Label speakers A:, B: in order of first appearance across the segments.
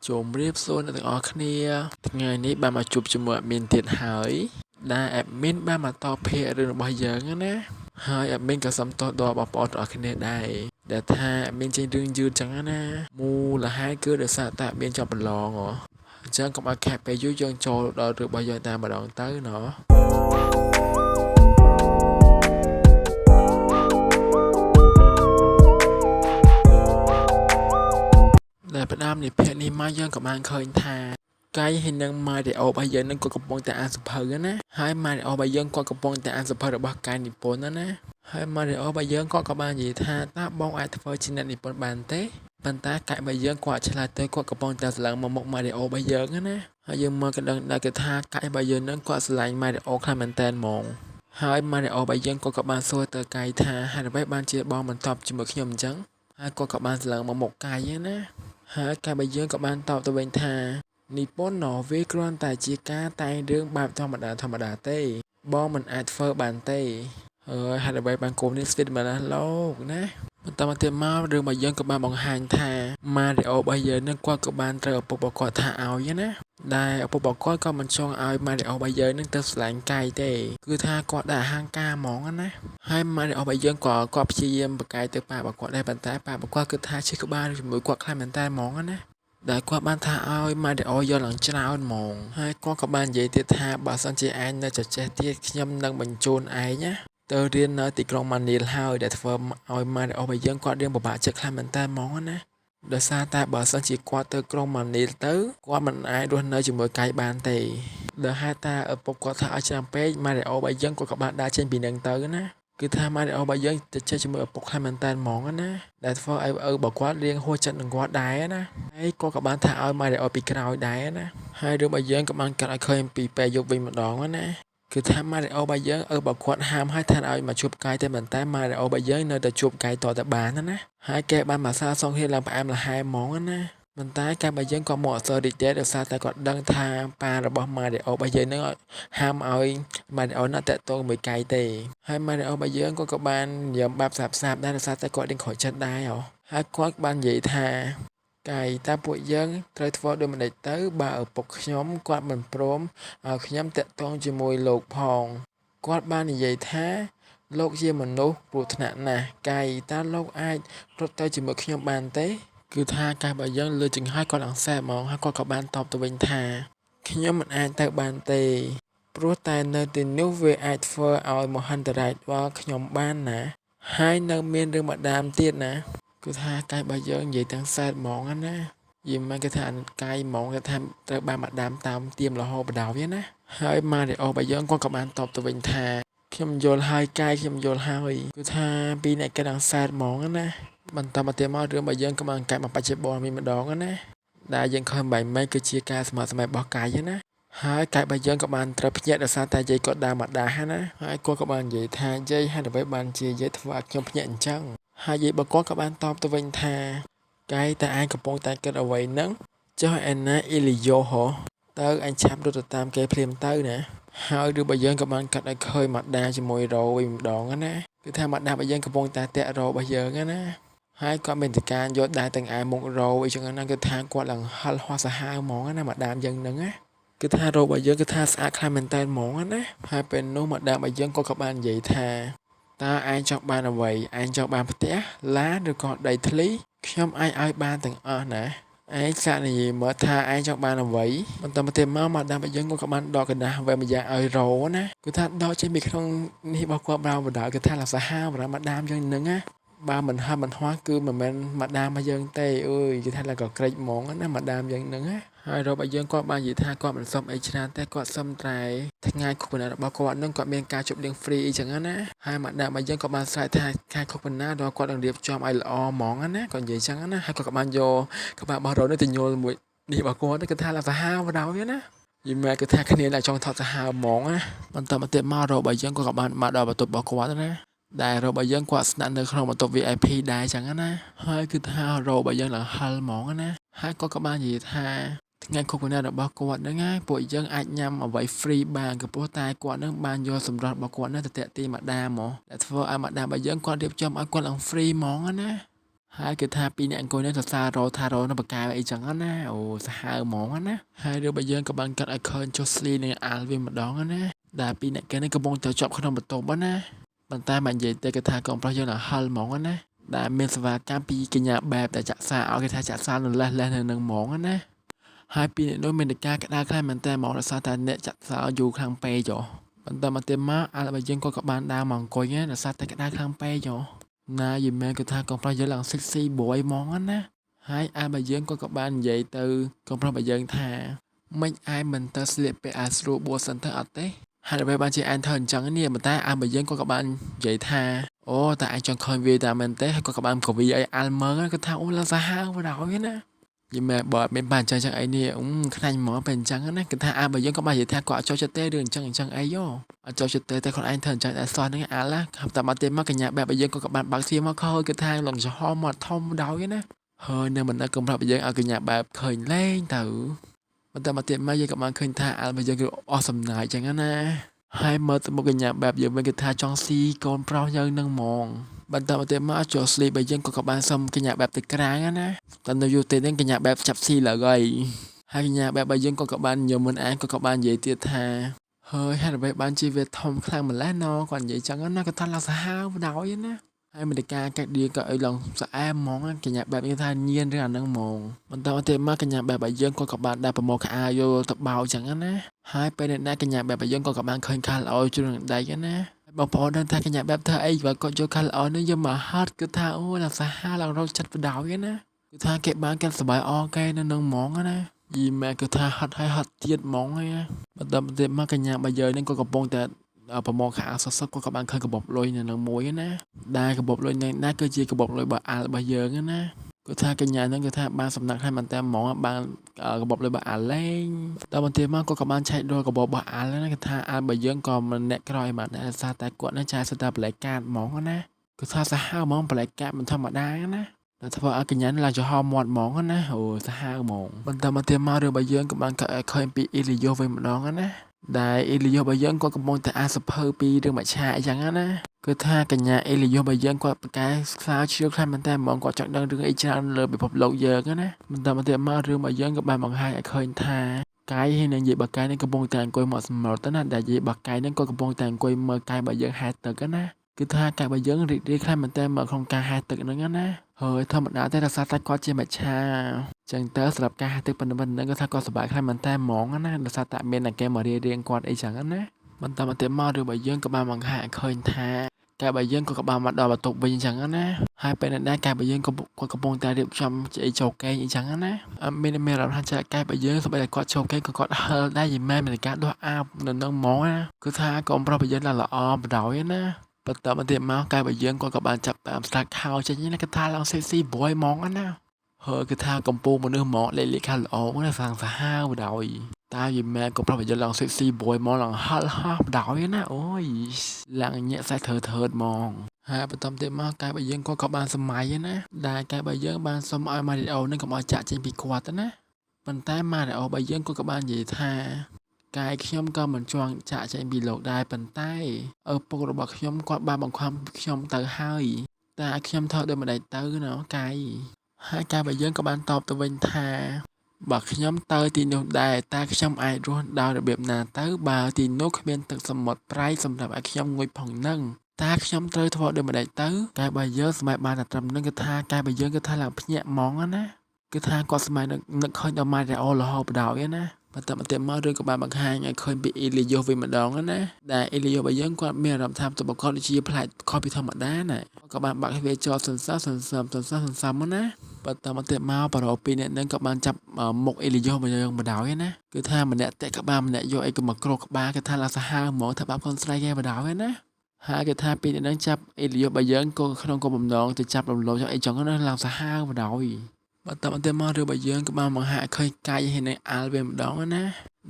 A: ជំរាបសួរអ្នកទាំងអស់គ្នាថ្ងៃនេះបានមកជួបជាមួយ admin ទៀតហើយដែល admin បានមកតភាគរឿងរបស់យើងណាហើយ admin ក៏សុំទោសដល់បងប្អូនទាំងអស់គ្នាដែរដែលថា admin ចេញរឿងយឺតចឹងណាមូលហេតុគឺដោយសារតែ admin ជាប់ប្រឡងហ៎អញ្ចឹងកុំឲ្យខាតពេលយូរយើងចូលដល់រឿងរបស់យើងតែម្ដងទៅណោះដែលផ្ដើមនៃភាគនេះមកយើងក៏បានឃើញថាកៃហើយនិងម៉ារីអូរបស់យើងនឹងក៏កំពុងតែអានសៀវភៅណាហើយម៉ារីអូរបស់យើងក៏កំពុងតែអានសៀវភៅរបស់កៃនិពន្ធណាហើយម៉ារីអូរបស់យើងក៏បាននិយាយថាតើបងអាចធ្វើជាអ្នកនិពន្ធបានទេប៉ុន្តែកៃរបស់យើងគាត់ឆ្លើយទៅគាត់កំពុងតែស្រឡាញ់មកមុខម៉ារីអូរបស់យើងណាហើយយើងមើលក៏ដឹងដែរគឺថាកៃរបស់យើងនឹងគាត់ស្រឡាញ់ម៉ារីអូខ្លាំងមែនតើហ្មងហើយម៉ារីអូរបស់យើងគាត់ក៏បានសួរទៅកៃថាហេតុអ្វីបានជាបងមិនតបជាមួយខ្ញុំអញ្ចឹងហើយគាត់ក៏បានស្រឡាញ់មកមុខកៃណាហើយកែបើយើងក៏បានតបទៅវិញថានិពន្ធណវាគ្រាន់តែជាការតែងរឿងបែបធម្មតាធម្មតាទេបងមិនអាចធ្វើបានទេហើយហេតុអ្វីបានកូននេះស្វីតម្ល៉េះលោកណាបន្តមកទៀតមករឿងរបស់យើងក៏បានបង្ហាញថាម៉ារីអូរបស់យើងនឹងគាត់ក៏បានត្រូវឪពុករបស់គាត់ថាឲ្យណាដែលឪពុករបស់គាត់ក៏មិនចង់ឲ្យម៉ារីអូរបស់យើងនឹងទៅស្រឡាញ់កាយទេគឺថាគាត់ដាក់ហាងការហ្មងណាហើយម៉ារីអូរបស់យើងក៏គាត់ព្យាយាមបកកាយទៅប៉ារបស់គាត់ដែរប៉ុន្តែប៉ារបស់គាត់គឺថាជិះក្បាលជាមួយគាត់ខ្លាំងមែនតើហ្មងណាដែលគាត់បានថាឲ្យម៉ារីអូយកឡើងច្រើនហ្មងហើយគាត់ក៏បាននិយាយទៀតថាបើសិនជាឯងនៅចចេះទៀតខ្ញុំនឹងបញ្ជូនឯងណាទៅរៀននៅទីក្រុងម៉ានីលហើយដែលធ្វើឲ្យម៉ារីអូរបស់យើងគាត់រៀនពិបាកចិត្តខ្លាំងមែនតើហ្មងណាដោយសារតែបើសិនជាគាត់ទៅក្រុងម៉ានីលទៅគាត់មិនអាចរស់នៅជាមួយកៃបានទេដោយហេតុតែឪពុកគាត់ថាឲ្យច្រើនពេកម៉ារីអូរបស់យើងគាត់ក៏បានដើរចេញពីនឹងទៅណាគឺថាម៉ារីអូរបស់យើងទៅចេះជាមួយឪពុកខ្លាំងមែនតើហ្មងណាដែលធ្វើឲ្យឪរបស់គាត់រៀងហួសចិត្តនឹងគាត់ដែរណាហើយគាត់ក៏បានថាឲ្យម៉ារីអូពីក្រោយដែរណាហើយរឿងរបស់យើងក៏បានកាត់ឲ្យឃើញពីពេលយប់វិញម្ដងណាគឺថាម៉ារីអូរបស់យើងឪរបស់គាត់ហាមឲ្យថាឲ្យមកជួបកាយតែប៉ុន្តែម៉ារីអូរបស់យើងនៅតែជួបកាយតតែបានណាហើយគេបានមកសាសងគ្នាឡើងផ្អែមល្ហែមហ្មងណាប៉ុន្តែកាយរបស់យើងក៏មកអត់សូវរីករាយដោយសារតែគាត់ដឹងថាប៉ារបស់ម៉ារីអូរបស់យើងនឹងហាមឲ្យម៉ារីអូណាក់តាក់ទងមួយកាយទេហើយម៉ារីអូរបស់យើងគាត់ក៏បាននិយាយបែបសាបសាបដែរដោយសារតែគាត់រៀងខកចិត្តដែរហ៎ហើយគាត់បាននិយាយថាកាយតើពួកយើងត្រូវធ្វើដូចម្តេចទៅបើឪពុកខ្ញុំគាត់មិនព្រមឲ្យខ្ញុំតាក់ទងជាមួយលោកផងគាត់បាននិយាយថាលោកជាមនុស្សគ្រោះថ្នាក់ណាស់កាយតើលោកអាចរត់ទៅជាមួយខ្ញុំបានទេគឺថាកាយរបស់យើងលើចង្ហាយគាត់ឡើងសែបហ្មងហើយគាត់ក៏បានតបទៅវិញថាខ្ញុំមិនអាចទៅបានទេព្រោះតែនៅទីនោះវាអាចធ្វើឲ្យមហន្តរាយដល់ខ្ញុំបានណាហើយនៅមានរឿងម្ដាមទៀតណាគឺថាកាយរបស់យើងនិយាយទាំងសែតហ្មងណាយីមិនគឺថាកាយហ្មងគឺថាត្រូវបានម្ដាមតាមទៀមរហូតបដ ாய் ណាហើយម៉ារីអូរបស់យើងគាត់ក៏បានតបទៅវិញថាខ្ញុំយល់ហើយកាយខ្ញុំយល់ហើយគឺថាពីអ្នកគេដល់សែតហ្មងណាបន្តមកទៀតមករឿងរបស់យើងក៏បានកាត់មកបច្ចុប្បន្នវិញម្ដងណាដែលយើងឃើញបែបម៉េចគឺជាការសមត្ថសម័យរបស់កាយណាហើយកាយរបស់យើងក៏បានត្រូវភ្ញាក់ដោយសារតែយាយគាត់ដើរមកដាស់ណាហើយគាត់ក៏បាននិយាយថាយាយហេតុអ្វីបានជាយាយធ្វើឲ្យខ្ញុំភ្ញាក់អញ្ចឹងហើយយាយរបស់គាត់ក៏បានតបទៅវិញថាកាយតើឯងកំពុងតែគិតអ្វីហ្នឹងចុះឯណាអ៊ីលីយ៉ូហ៎ទៅឯងឆាប់រត់ទៅតាមគេភ្លាមទៅណាហើយឬបើយើងក៏បានកាត់ឲ្យឃើញម៉ាដាជាមួយរ៉ូវិញម្ដងណាគឺថាម៉ាដារបស់យើងកំពុងតែតាក់រ៉ូរបស់យើងណាហើយគាត់មានតែការយកដៃទាំងឯមុខរ៉ូអីចឹងណាគឺថាគាត់ឡើងហិលហោះសាហាវហ្មងណាម៉ាដាមយើងហ្នឹងណាគឺថារ៉ូរបស់យើងគឺថាស្អាតខ្លាំងមែនតើហ្មងណាហើយពេលនោះម៉ាដាមរបស់យើងក៏ក៏បាននិយាយថាតើឯងចង់បានអ្វីឯងចង់បានផ្ទះឡានឬក៏ដីធ្លីខ្ញុំអាចឲ្យបានទាំងអស់ណាឯងសាកនិយាយមើលថាឯងចង់បានអ្វីបន្តមកទៀតមកម៉ាដាមរបស់យើងក៏បានដកกระดาษអ្វីមួយយ៉ាងឲ្យរ៉ូណាគឺថាដកចេញពីក្នុងនេះរបស់គាត់បដ ாய் គឺថាឡាសាហាវម៉ាដាមយើងហ្នឹងណាបើមិនហត់មិនហោះគឺមិនមែនម៉ាដាមរបស់យើងទេអើយគឺថាឡើងក៏ក្រិចហ្មងណាម៉ាដាមយើងហ្នឹងណាហើយរបស់យើងគាត់បាននិយាយថាគាត់មិនសុំអីច្រើនតែគាត់សុំតែថ្ងៃខួបរបស់គាត់នឹងគាត់មានការជប់លៀង free អីចឹងណាហើយម៉ាដាមរបស់យើងក៏បានស្រែកថាខែខួបណាដល់គាត់នឹងរៀបចំឲ្យល្អហ្មងណាគាត់និយាយចឹងណាហើយគាត់ក៏បានយកក្បាលរបស់រ៉ូនេះទៅញល់មួយនេះរបស់គាត់គឺថាឡើងសាហាវបណ្ដោយណាយីម៉ែគឺថាគ្នាឡើងចង់ថតសាហាវហ្មងណាបន្តមកទៀតមកររបស់យើងគាត់ក៏បានមកដល់បន្ទប់របស់គាត់ណាដែលរបស់យើងគាត់ស្នាក់នៅក្នុងបន្ទប់ VIP ដែរចឹងណាហើយគឺថារបស់យើងឡើងហិលហ្មងណាហើយគាត់ក៏បាននិយាយថាថ្ងៃខួបកំណើតរបស់គាត់ហ្នឹងណាពួកយើងអាចញ៉ាំអ្វី free បានក៏ព្រោះតែគាត់ហ្នឹងបានយកសម្រស់របស់គាត់ហ្នឹងទៅតាក់ទាញម៉ាដាមហ្មងដែលធ្វើឲ្យម៉ាដាមរបស់យើងគាត់រៀបចំឲ្យគាត់ឡើង free ហ្មងណា ហើយគឺថាពីរអ្នកអង្គុយនេះសរសើររោថារោនៅបកែអីចឹងណាអូសាហាវហ្មងណាហើយរឿងរបស់យើងក៏បានកាត់ឲ្យឃើញចុះស្លីនិងអាល់វិញម្ដងណាដែលពីរអ្នកគេនេះកំពុងតែជាប់ក្នុងបន្ទប់ណាប៉ុន្តែមិននិយាយទេគឺថាកូនប្រុសយើងឡើងហិលហ្មងណាដែលមានសេវាកម្មពីកញ្ញាបែបដែលចាក់សារឲ្យគេថាចាក់សារនៅលេះលេះនៅនឹងហ្មងណាហើយពីអ្នកនោះមានការក្តៅខ្លាំងមែនតើហ្មងដោយសារតែអ្នកចាក់សារយូរខ្លាំងពេកចុះបន្តមកទៀតមកអាល់របស់យើងក៏បានដើរមកអង្គុយណាដោយសារតែក្តៅខ្លាំងពេកចុះណាយីមែនគឺថាកូនប្រុសយើងឡើង sexy boy ហ្មងណាហើយអាល់របស់យើងក៏បាននិយាយទៅកូនប្រុសរបស់យើងថាមិនឯងមិនទៅស្លៀកពាក់ឲ្យស្រួលបួលសិនទៅអត់ទេហើយអ្វីបានជាឯងធ្វើអញ្ចឹងនេះប៉ុន្តែអាល់របស់យើងក៏បាននិយាយថាអូតែឯងចង់ឃើញវាតែមែនទេហើយក៏បានកវីឲ្យអាល់មើលគាត់ថាអូឡើងសាហាវបណ្ដោយណាយីមែនបើអត់មានបានអញ្ចឹងចឹងអីនេះខ្នាញ់ហ្មងពេលអញ្ចឹងណាគឺថាអាល់បើយើងក៏បាននិយាយថាគាត់អត់ចូលចិត្តទេរឿងអញ្ចឹងអញ្ចឹងអីយោអត់ចូលចិត្តទេតែខ្លួនឯងធ្វើអញ្ចឹងតែសោះហ្នឹងអាល់ណាតែមកទៀតមកកញ្ញាបែបបើយើងក៏បានបើកទ្វារមកខគឺថាឡើងចំហមាត់ធំដោយណាហើយនៅមិនដឹងកំប្រាប់យើងឲ្យកញ្ញាបែបឃើញលែងទៅបន្តមកទៀតមកយើងក៏បានឃើញថាអាល់បើយើងគឺអស់សំណាយអញ្ចឹងណាហើយមើលទៅមុខកញ្ញាបែបយើងវិញគឺថាចង់ស៊ីកូនប្រុសយើងនឹងហ្មងបន្តមកទៀតមកចូលស្លីបើយើងក៏បានសុំកញ្ញាបែបទៅក្រាងណាតែនៅយូរទេហ្នឹងកញ្ញាបែបចាប់ស៊ីឡើយហើយកញ្ញាបែបបើយើងក៏បានញមុនឯងក៏បាននិយាយទៀតថាហើយហេតុអ្វីបានជាវាធំខ្លាំងម្ល៉េះណគាត់និយាយចឹងណាគាត់ថាឡើងសាហាវបណ្ដោយណាហើយមេការកាច់ឌៀក៏ឲ្យឡើងស្អែមហ្មងកញ្ញាបែបនេះថាញៀនរឿងអាហ្នឹងហ្មងបន្តទៀតមកកញ្ញាបែបបើយើងក៏បានដាក់ប្រមូលខោអាវយកទៅបោកចឹងណាហើយពេលនេះកញ្ញាបែបបើយើងក៏បានឃើញខាល្អជ្រុងដៃណាបងប្អូនដឹងថាកញ្ញាបែបធ្វើអីបើគាត់យកខាល្អនេះយកមកហត់គឺថាអូឡើងសាហាវឡើងរកចិត្តបណ្ដោយណាគឺថាគេបានកាន់សបាយអគេនៅនឹងហ្មងណាយីម៉ែគឺថាហត់ហើយហត់ទៀតហ្មងហើយបន្តទៀតមកកញ្ញាបើយើងនឹងក៏កំពុងតែប្រមូលខោអាវសសុទ្ធគាត់ក៏បានឃើញកាបូបលុយនៅនឹងមួយណាដែលកាបូបលុយនឹងណាគឺជាកាបូបលុយរបស់អាល់របស់យើងណាគាត់ថាកញ្ញានឹងគឺថាបានសំណាក់ខ្លាំងមែនតើហ្មងបានកាបូបលុយរបស់អាល់លែងតបន្ទាប់មកគាត់ក៏បានឆែករកកាបូបរបស់អាល់ណាគឺថាអាល់របស់យើងក៏មិនអ្នកក្រយមកដែរសារតែគាត់នឹងចាយសុទ្ធតែប្លែកកាតហ្មងណាគឺថាសាហាវហ្មងប្លែកកាតមិនធម្មតាណាតែធ្វើឲ្យកញ្ញាឡើងចំហមាត់ហ្មងណាអូសាហាវហ្មងបន្តមកទៀតមករឿងរបស់យើងក៏បានឃើញពីអ៊ីលីយ៉ូវិញម្ដងណាដែលអ៊ីលីយ៉ូរបស់យើងគាត់កំពុងតែអានសភៅពីរឿងមច្ឆាអីចឹងណាគឺថាកញ្ញាអ៊ីលីយ៉ូរបស់យើងគាត់ប្រកែស្រាវជ្រាវខ្លាំងមែនតើហ្មងគាត់ចង់ដឹងរឿងអីច្រើនលើពិភពលោកយើងណាបន្តមកទៀតមករឿងរបស់យើងក៏បានបង្ហាញឲ្យឃើញថាកាយហើយនឹងយាយបកាយនឹងកំពុងតែអង្គុយមកសម្រុតណាដែលយាយបកាយនឹងក៏កំពុងតែអង្គុយមើលកាយរបស់យើងហែទឹកណាគឺថាកាយរបស់យើងរីករាយខ្លាំងមែនតើមកក្នុងការហែទឹកហ្នឹងណាហើយធម្មតាទេដោយសារតែគាត់ជាមច្ឆាចឹងទៅសម្រាប់ការហែទឹកប៉ុណ្ណឹងហ្នឹងគាត់ថាគាត់សប្បាយខ្លាំងមែនតើហ្មងណាដោយសារតែមានតែគេមករៀបរៀងគាត់អីចឹងណាបន្តមកទៀតមករឿងរបស់យើងក៏បានបង្ហាញឲ្យឃើញថាកាយបើយើងក៏បានមកដល់បន្ទប់វិញអញ្ចឹងណាហើយពេលនេះដែរកាយបើយើងក៏គាត់កំពុងតែរៀបចំអីចូលកេងអីចឹងណាអត់មានមានអារម្មណ៍ថាចាកាយបើយើងសូម្បីតែគាត់ចូលកេងក៏គាត់ហិលដែរយីមែនមានការដោះអាបនៅនឹងហ្មងណាគឺថាកូនប្រុសបើយើងឡើងល្អបណ្ដោយណាបន្តមកទៀតមកកាយបើយើងគាត់ក៏បានចាប់តាមស្លាកខោចេញណាគឺថាឡើង sexy boy ហ្មងណាហើយគឺថាកំពូលមនុស្សហ្មងលេខលេខខាល្អណាសាងសាហាវបណ្ដោយតែយីមែនកូនប្រុសបើយើងឡើង sexy boy ហ្មងឡើងហិលហោះបណ្ដោយណាអូយឡើងញាក់សាច់ធ្វើធ្វើហ្មងហើយបន្តទៀតមកកាយបើយើងគាត់ក៏បានសម័យណាដែលកាយបើយើងបានសុំឲ្យម៉ារីអូនឹងកុំឲ្យចាក់ចេញពីគាត់ណាប៉ុន្តែម៉ារីអូបើយើងគាត់ក៏បាននិយាយថាកាយខ្ញុំក៏មិនចង់ចាក់ចេញពីលោកដែរប៉ុន្តែឪពុករបស់ខ្ញុំគាត់បានបង្ខំខ្ញុំទៅហើយតែខ្ញុំធ្វើដូចម្ដេចទៅណាកាយហើយកាយបើយើងក៏បានតបទៅវិញថាបើខ្ញុំទៅទីនោះដែរតើខ្ញុំអាចរស់ដោយរបៀបណាទៅបើទីនោះគ្មានទឹកសមុទ្រប្រៃសម្រាប់ឲ្យខ្ញុំងូតផងនឹងតើខ្ញុំត្រូវធ្វើដូចម្ដេចទៅកាយបើយើងសម័យបានតែត្រឹមនឹងគឺថាកាយបើយើងគឺថាឡើងភ្ញាក់ហ្មងណាគឺថាគាត់សម័យនឹកឃើញដល់ម៉ារីអូរហូតបណ្ដោយណាបន្តមកទៀតមករឿងក៏បានបង្ហាញឲ្យឃើញពីអ៊ីលីយ៉ូវិញម្ដងណាដែលអ៊ីលីយ៉ូរបស់យើងគាត់មានអារម្មណ៍ថាตัวប្រកបដូចជាប្លែកខុសពីធម្មតាណាក៏បានបាក់វាចោលសន្សំសន្សំសន្សំសន្សំណាបន្តមកទៀតមកប្រូពីរអ្នកនឹងក៏បានចាប់មុខអ៊ីលីយ៉ូមកយើងបណ្ដោយណាគឺថាម្នាក់តាក់ក្បាលម្នាក់យកអីក៏មកគ្រោះក្បាលគឺថាឡើងសាហាវហ្មងថាបាបកូនស្រីគេបណ្ដោយណាហើយគេថាពីអ្នកនឹងចាប់អ៊ីលីយ៉ូរបស់យើងក៏ក្នុងគោលបំណងទៅចាប់រំលោភចង់អីចឹងណាឡើងសាហាវបណ្ដោយបន្តមកទៀតមករឿងរបស់យើងក៏បានបង្ហាញឃើញកាយហើយនឹងអាល់វិញម្ដងណា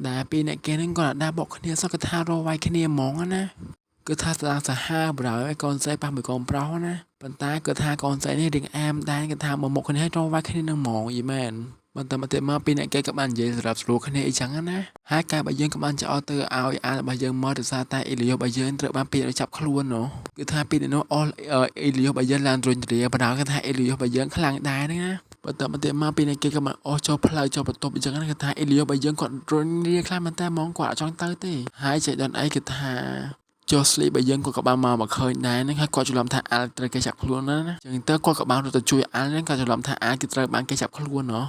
A: ដែលពីអ្នកគេនឹងគាត់ដាក់បុកគ្នាសោះគឺថារវាយគ្នាហ្មងណាគឺថាស្ដាងសាហាវបណ្ដោយកូនស្រីប៉ះមួយកូនប្រុសណាប៉ុន្តែគឺថាកូនស្រីនេះរៀងអែមដែរគឺថាមកមុខគ្នាឲ្យរវាយគ្នានឹងហ្មងយីមែន បន្តមកទៀតមកពីអ្នកគេក៏បាននិយាយសម្រាប់ស្រួលគ្នាអីចឹងណាហើយកាយរបស់យើងក៏បានចោលទៅឲ្យអារបស់យើងមកដោយសារតែអេលីយ៉ូរបស់យើងត្រូវបានពីអ្នកចាប់ខ្លួននោះគឺថាពីអ្នកនោះអស់អេលីយ៉ូរបស់យើងឡើងរុញរាបណ្ដោយគឺថាអេលីយ៉ូរបស់យើងខ្លាំងដែរហ្នឹងណាបន្តមកទៀតមកពីអ្នកគេក៏បានអស់ចូលផ្លូវចូលបន្ទប់អញ្ចឹងណាគឺថាអេលីយ៉ូរបស់យើងគាត់រុញរាខ្លាំងមែនតើហ្មងគាត់អត់ចង់ទៅទេហើយចៃដន្យអីគឺថាចុះស្លីរបស់យើងគាត់ក៏បានមកឃើញដែរហ្នឹងហើយគាត់ច្រឡំថាអាល់ត្រូវគេចាប់ខ្លួនណាអញ្ចឹងទៅគាត់ក៏បានរត់ទៅជួយអាល់ហ្នឹងគាត់ច្រឡំថាអាល់គេត្រូវបានគេចាប់ខ្លួនណោះ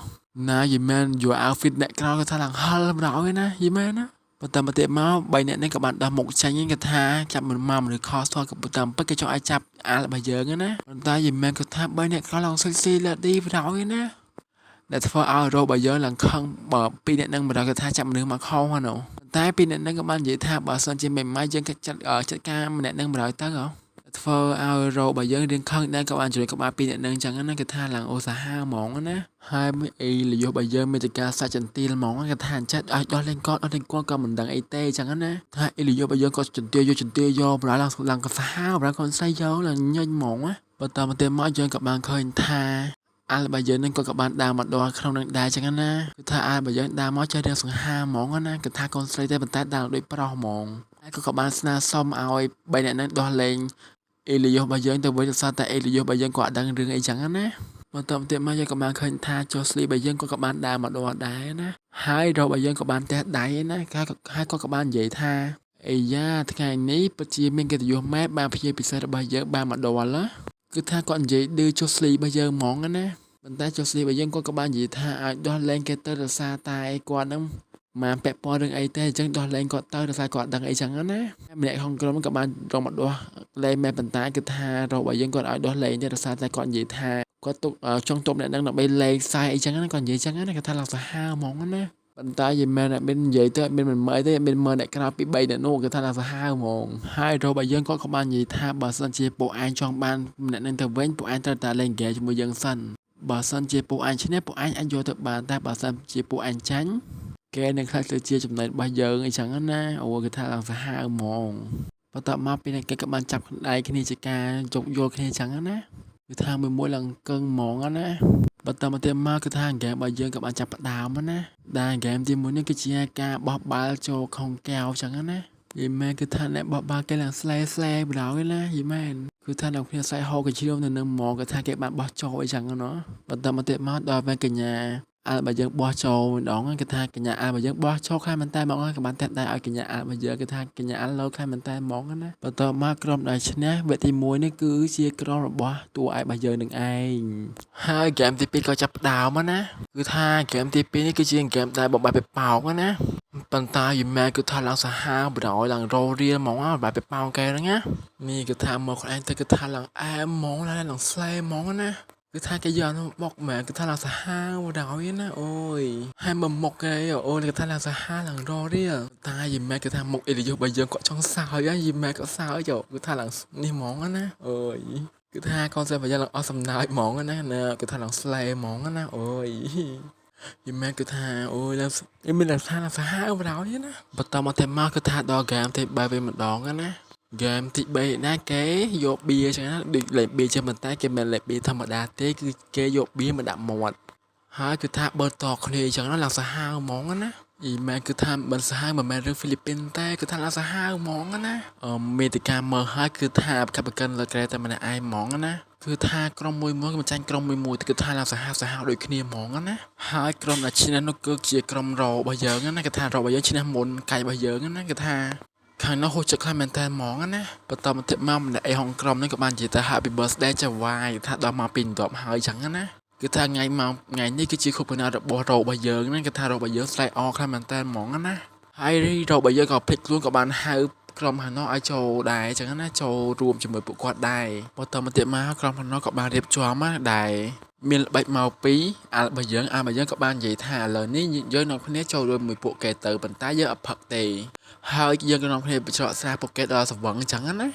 A: ណាយីមែន your outfit អ្នកក្រោយគាត់ថាឡើងហល់បណ្ដោយណាយីមែនណាបន្តមកទៀតមកបីអ្នកនេះក៏បានដោះមុខចេញគាត់ថាចាប់មិនមកមនុស្សខុសធក៏តាមពិតគេចង់ឲ្យចាប់អាល់របស់យើងណាប៉ុន្តែយីមែនគាត់ថាបីអ្នកក្រោយឡើង sexy lady បណ្ដោយណាដែលធ្វើឲ្យរោរបស់យើងឡើងខឹងបើពីរអ្នកនឹងបណ្ដោយគាត់ថាចាប់មនុស្សមកខុសហ្នឹងតែពីអ្នកនឹងក៏បាននិយាយថាបើសិនជាមិនម៉េចយើងចាត់ចាត់ការម្នាក់នឹងបណ្ដោយទៅហ៎ធ្វើឲ្យរោរបស់យើងរៀងខឹងដែរក៏បានជួយក្បាលពីអ្នកនឹងចឹងណាគេថាឡើងអូសាហាវហ្មងណាហើយអីលយុរបស់យើងមានតែការសាច់ចន្ទាលហ្មងគេថាអញ្ចឹងឲ្យដោះលេងគាត់ដោះលេងគាត់ក៏មិនដឹងអីទេចឹងណាថាអីលយុរបស់យើងក៏ចន្ទាយកចន្ទាយកបណ្ដោយឡើងឡើងក៏សាហាវបណ្ដោយកូនស្រីយកឡើងញញហ្មងណាបន្តមកទៀតមកយើងក៏បានឃើញថាអាល់របស់យើងនឹងក៏បានដើរមកដល់ក្នុងនឹងដែរចឹងណាគឺថាអាល់របស់យើងដើរមកចេះរៀងសង្ហាហ្មងណាគឺថាកូនស្រីទេប៉ុន្តែដើរដូចប្រុសហ្មងហើយក៏បានស្នើសុំឲ្យបីអ្នកនឹងដោះលែងអេលីយ៉ូរបស់យើងទៅវិញដោយសារតែអេលីយ៉ូរបស់យើងក៏អត់ដឹងរឿងអីចឹងណាបន្តមកទៀតមកយើងក៏បានឃើញថាចុះស្លីរបស់យើងក៏បានដើរមកដល់ដែរណាហើយររបស់យើងក៏បានទះដៃណាហើយក៏បាននិយាយថាអីយ៉ាថ្ងៃនេះពិតជាមានកិត្តិយសម៉ែបានភ្ញៀវពិសេសរបស់យើងបានមកដល់ណាគឺថាគាត់និយាយឌឺចុះស្លីរបស់យើងហ្មងណាប៉ុន្តែចុះស្លីរបស់យើងគាត់ក៏បាននិយាយថាឲ្យដោះលែងគេទៅដោយសារតែគាត់នឹងមិនពាក់ព័ន្ធរឿងអីទេអញ្ចឹងដោះលែងគាត់ទៅដោយសារគាត់ដឹងអីចឹងណាម្នាក់ក្នុងក្រុមក៏បានរងមកដោះលែងមែនប៉ុន្តែគឺថារបស់យើងគាត់ឲ្យដោះលែងទេដោយសារតែគាត់និយាយថាគាត់ទុកចង់ទប់អ្នកនឹងដើម្បីលែងខ្សែអីចឹងណាគាត់និយាយចឹងណាគាត់ថាឡើងសាហាវហ្មងណាប៉ុន្តែយីមែនអត់មាននិយាយទៅអត់មានមិនមើលទេអត់មានមើលអ្នកក្រៅពី3អ្នកនោះគឺថាឡើងសាហាវហ្មងហើយរបស់យើងគាត់ក៏បាននិយាយថាបើសិនជាពួកឯងចង់បានអ្នកនឹងទៅវិញពួកឯងត្រូវតែលេងហ្គេមជាមួយយើងសិនបើសិនជាពួកឯងឈ្នះពួកឯងអាចយកទៅបានតែបើសិនជាពួកឯងចាញ់គេនឹងខ្លាចទៅជាចំណេញរបស់យើងអីចឹងណាអូគេថាឡើងសាហាវហ្មងបន្ទាប់មកពីនេះគេក៏បានចាប់ដៃគ្នាជាការយោគយល់គ្នាចឹងណាគឺថាមួយមួយឡើងកឹងហ្មងណាបន្តមកទៀតមកគឺថាហ្គេមរបស់យើងក៏បានចាប់ផ្ដើមណាដែលហ្គេមទីមួយនេះគឺជាការបោះបាល់ចូលក្នុងកែវចឹងណាយីមែនគឺថាអ្នកបោះបាល់គេឡើងស្លែស្លែបណ្ដោយណាយីមែនគឺថាអ្នកគ្នាស្អែកហូរកជ្រាវនៅនឹងហ្មងគឺថាគេបានបោះចូលអីចឹងណាបន្តមកទៀតមកដល់ពេលកញ្ញាអាល់របស់យើងបោះចូលម្ដងគឺថាកញ្ញាអាល់របស់យើងបោះចូលខ្លាំងមែនតើហ្មងក៏បានតែដៃឲ្យកញ្ញាអាល់របស់យើងគឺថាកញ្ញាអាល់លោខ្លាំងមែនតើហ្មងណាបន្តមកក្រុមដែលឈ្នះវគ្គទី1នេះគឺជាក្រុមរបស់តួឯករបស់យើងនឹងឯងហើយហ្គេមទី2ក៏ចាប់ផ្ដើមណាគឺថាហ្គេមទី2នេះគឺជាហ្គេមដែលបំបែកបោកណាប៉ុន្តែយីម៉ែគឺថាឡើងសាហាវបណ្ដោយឡើងររៀលហ្មងបែបបោកគេហ្នឹងណានេះគឺថាមកខ្លួនឯងទៅគឺថាឡើងអែមហ្មងឡើងស្លែហ្មងណាគឺថាគេយកនោះបុកមែនគឺថាឡើងសាហាវដល់ណាអូយហើយមកមុខគេអូយគឺថាឡើងសាហាវឡើងររៀលតែយីម៉ែគឺថាមុខអេលីយ៉ូរបស់យើងគាត់ចង់សើចយីម៉ែក៏សើចគឺថាឡើងនេះហ្មងណាអូយគឺថាកូនស្រីរបស់យើងឡើងអស់សំណើចហ្មងណាគឺថាឡើងស្លែហ្មងណាអូយយីម៉ែគឺថាអូយឡើងមានឡើងថាឡើងសាហាវដល់ណាបន្តមកតែមកគឺថាដល់ហ្គេមទី3វិញម្ដងណាហ្គេមទី3ណាគេយកបៀចឹងណាដូចលេខបៀចឹងប៉ុន្តែគេមិនលេខបៀធម្មតាទេគឺគេយកបៀមកដាក់មាត់ហើយគឺថាបើតគ្នាចឹងណាឡើងសាហាវហ្មងណាអ៊ីមែនគឺថាមិនសាហាវមិនមែនរឿងហ្វីលីពីនតែគឺថាឡើងសាហាវហ្មងណាមេតិកាមើលហើយគឺថាកាប់កិនលើក្រែតែម្នាក់ឯងហ្មងណាគឺថាក្រុមមួយមួយគេចាញ់ក្រុមមួយមួយគឺថាឡើងសាហាវសាហាវដូចគ្នាហ្មងណាហើយក្រុមដែលឈ្នះនោះគឺជាក្រុមររបស់យើងណាគឺថាររបស់យើងឈ្នះមុនកាយរបស់យើងណាគឺថាខាងនោះហូចចិត្តខ្លាំងមែនតើហ្មងណាបន្តមកទៀតមកម្នាក់អីហងក្រុមនេះក៏បាននិយាយថា Happy Birthday ចាវាយថាដល់មកពីដប់ហើយចឹងណាគឺថាថ្ងៃមកថ្ងៃនេះគឺជាខួបកំណើតរបស់ររបស់យើងណាគឺថារបស់យើងស្រែកអខ្លាំងមែនតើហ្មងណាហើយរបស់យើងក៏ភ្លេចខ្លួនក៏បានហៅក្រុមហាណោឲ្យចូលដែរចឹងណាចូលរួមជាមួយពួកគាត់ដែរបន្តមកទៀតមកក្រុមហាណោក៏បានរៀបចំណាដែរមានល្បិចមកពីអារបស់យើងអារបស់យើងក៏បាននិយាយថាឥឡូវនេះយើងនាំគ្នាចូលរួមមួយពួកគេទៅប៉ុន្តែយើងអត់ផឹកទេហើយយើងក៏នាំគ្នាបញ្ច្រកស្រាពួកគេដល់សវឹងចឹងណា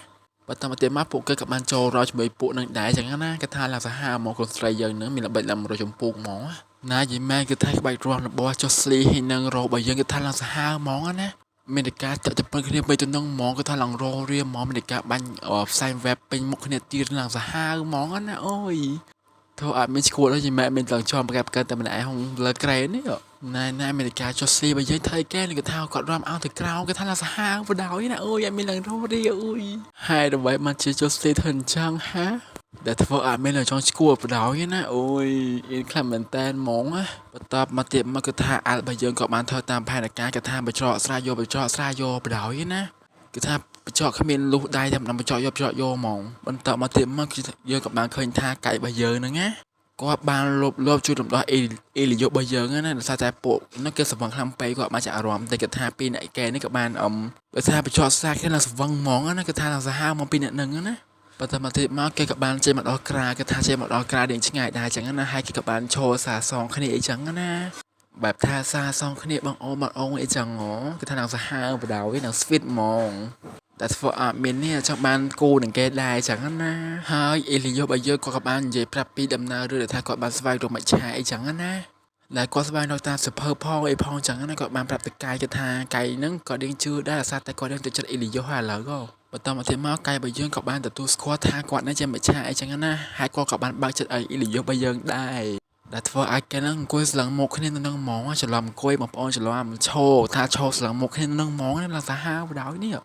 A: បន្តមកទៀតមកពួកគេក៏បានចូលរកជាមួយពួកនឹងដែរចឹងណាគេថាឡើងសាហាវមកកូនស្រីយើងនឹងមានល្បិចឡើង100ចម្ពោះហ្មងណាយីមែនគឺថាក្បាច់រាំរបស់ចុះស្លីហើយនឹងររបស់យើងគឺថាឡើងសាហាវហ្មងណាមានតែការចាក់ទៅពឹងគ្នាបីទៅនឹងហ្មងគឺថាឡើងររៀមហ្មងមានតែការបាញ់ផ្សែងវ៉េបពេញមុខគ្នាទៀតឡើងសាហាវហ្មងណាអូយ ធ្វើអត់មានឈួតហើយម៉ែមានឡើងចំប្រកែប្រកើតែម្នាក់ឯងហងលើក្រែនេះណែណែមានការចុះស្លីបើយើងធ្វើកែនេះគេថាគាត់រំអោទៅក្រៅគេថាឡើងសាហាវបដ ாய் ណាអូយអត់មានឡើងរត់ទេអូយហើយដើម្បីមកជាចុះស្លីធ្វើអញ្ចឹងហាដែលធ្វើអត់មានឡើងចង់ឈួតបដ ாய் ណាអូយអៀនខ្លាំងមែនតែនហ្មងណាបន្ទាប់មកទៀតមកគឺថាអាល់របស់យើងក៏បានធ្វើតាមផែនការគេថាបញ្ច្រកស្រាយយកបញ្ច្រកស្រាយយកបដ ாய் ណាគឺថាបញ្ចក់គ្មានលុះដៃតែម្ដងបញ្ចក់យកបញ្ចក់យកហ្មងបន្តមកទៀតមកយើងក៏បានឃើញថាកែរបស់យើងហ្នឹងណាគាត់បានលបលបជួយរំដោះអេអេលីយ៉ូរបស់យើងណាដោយសារតែពួកនោះគេស្វឹងខ្លាំងពេកគាត់បានចាក់អារម្មណ៍តែគេថាពីអ្នកកែនេះក៏បានអឹមដោយសារបញ្ចក់សាគេឡើងស្វឹងហ្មងណាគេថាឡើងសាហាវមកពីអ្នកហ្នឹងណាបន្តមកទៀតមកគេក៏បានចេញមកដល់ក្រាគេថាចេញមកដល់ក្រារៀងឆ្ងាយដែរចឹងណាហើយគេក៏បានឈរសាសងគ្នាអីចឹងណាបែបថាសាសងគ្នាបងអូនបងអូនអីចឹងហ៎គេថាឡើងសាហាវបដ ாய் ឡើង sweet ហ្មងតែធ្វើអត់មាននេះចង់បានគូនឹងគេដែរចឹងណាហើយអេលីយ៉ូបើយើងក៏ក៏បាននិយាយប្រាប់ពីដំណើររឿងដែលថាគាត់បានស្វែងរកមច្ឆាអីចឹងណាដែលគាត់ស្វែងរកតាមសភៅផងអីផងចឹងណាគាត់បានប្រាប់ទៅកាយគេថាកាយហ្នឹងក៏រៀងជឿដែរអាសាតែគាត់រៀងទៅចិត្តអេលីយ៉ូហើយឥឡូវក៏បន្តមកទៀតមកកាយបើយើងក៏បានទទួលស្គាល់ថាគាត់នេះជាមច្ឆាអីចឹងណាហើយគាត់ក៏បានបើកចិត្តឲ្យអេលីយ៉ូបើយើងដែរដែលធ្វើឲ្យគេហ្នឹងអង្គុយស្លឹងមុខគ្នានៅនឹងហ្មងច្រឡំអង្គុយបងប្អូនច្រឡំឈរថាឈរស្លឹងមុខគ្នានៅនឹងហ្មងឡើងសាហាវបដ ாய் នេះ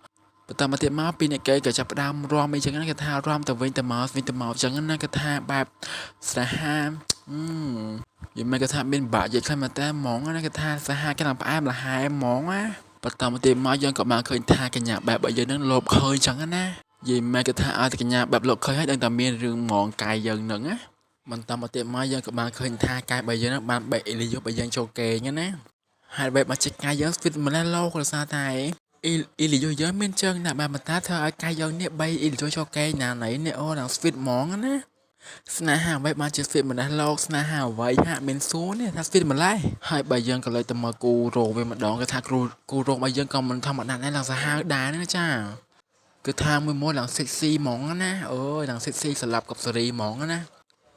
A: បន្តមកទៀតមកពីអ្នកគេក៏ចាប់ផ្ដើមរំអីចឹងណាគេថារំទៅវិញទៅមកវិញទៅមកចឹងណាគេថាបែបស្នេហាអឺយល់មិនគេថាមានបាក់និយាយខ្លះមែនតើហ្មងណាគេថាស្នេហាគេឡើងផ្អែមល្ហែមហ្មងណាបន្តមកទៀតមកយើងក៏បានឃើញថាកញ្ញាបែបរបស់យើងនឹងលោភឃើញចឹងណាយីមែនគេថាឲ្យតែកញ្ញាបែបលោភឃើញហើយដឹងតែមានរឿងហ្មងកាយយើងនឹងណាបន្តមកទៀតមកយើងក៏បានឃើញថាកាយរបស់យើងនឹងបានបែកអេលីយ៉ូរបស់យើងចូលគេងណាហើយបែបមកចិត្តកាយយើងស្វីតម្លេះលោកដោយសារតែអ៊ីលីយ៉ូយើងមានជើងណាស់បានបន្តាធ្វើឲ្យកាយយើងនេះបីអ៊ីលីយ៉ូចូលគេណាណីនេះអូឡើងស្វីតហ្មងណាស្នេហាអ្វីបានជាស្វីតម្លេះលោកស្នេហាអ្វីហាក់មានសួរនេះថាស្វីតម្លេះហើយបើយើងក៏លើទៅមើលគូរោវិញម្ដងគេថាគ្រូគូរោរបស់យើងក៏មិនធម្មតាដែរឡើងសាហាវដែរណាចាគឺថាមួយមួយឡើង sexy ហ្មងណាអូយឡើង sexy ស្លាប់កប់សេរីហ្មងណា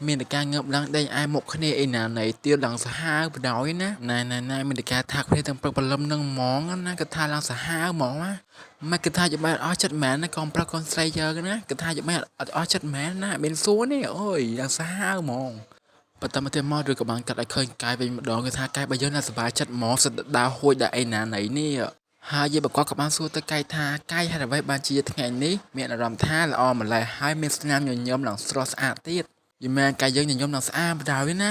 A: មានតែការងើបឡើងដេញឯមុខគ្នាអីណាណីទៀតឡើងសាហាវបដ ாய் ណាណែណែណែមានតែការថាគ្នាទាំងព្រឹកព្រលឹមនឹងហ្មងណាគឺថាឡើងសាហាវហ្មងណាមិនគឺថាយ៉ាងម៉េចអស់ចិត្តមែនណាកុំប្រុសកូនស្រីយើងណាគឺថាយ៉ាងម៉េចអត់អស់ចិត្តមែនណាមានសួរនេះអូយឡើងសាហាវហ្មងបន្តមកទៀតមកឬក៏បានកាត់ឲ្យឃើញកាយវិញម្ដងគឺថាកាយរបស់យើងណាសប្បាយចិត្តហ្មងសិតដើរហួចដល់អីណាណីនេះហើយយាយបកក៏បានសួរទៅកាយថាកាយហេតុអ្វីបានជាថ្ងៃនេះមានអារម្មណ៍ថាល្អម្ល៉េះហើយមានស្នាមញញឹមឡើងស្រស់ស្អាតទៀតយីមែនកាយយើងញញឹមឡើងស្អាតបណ្ដោយណា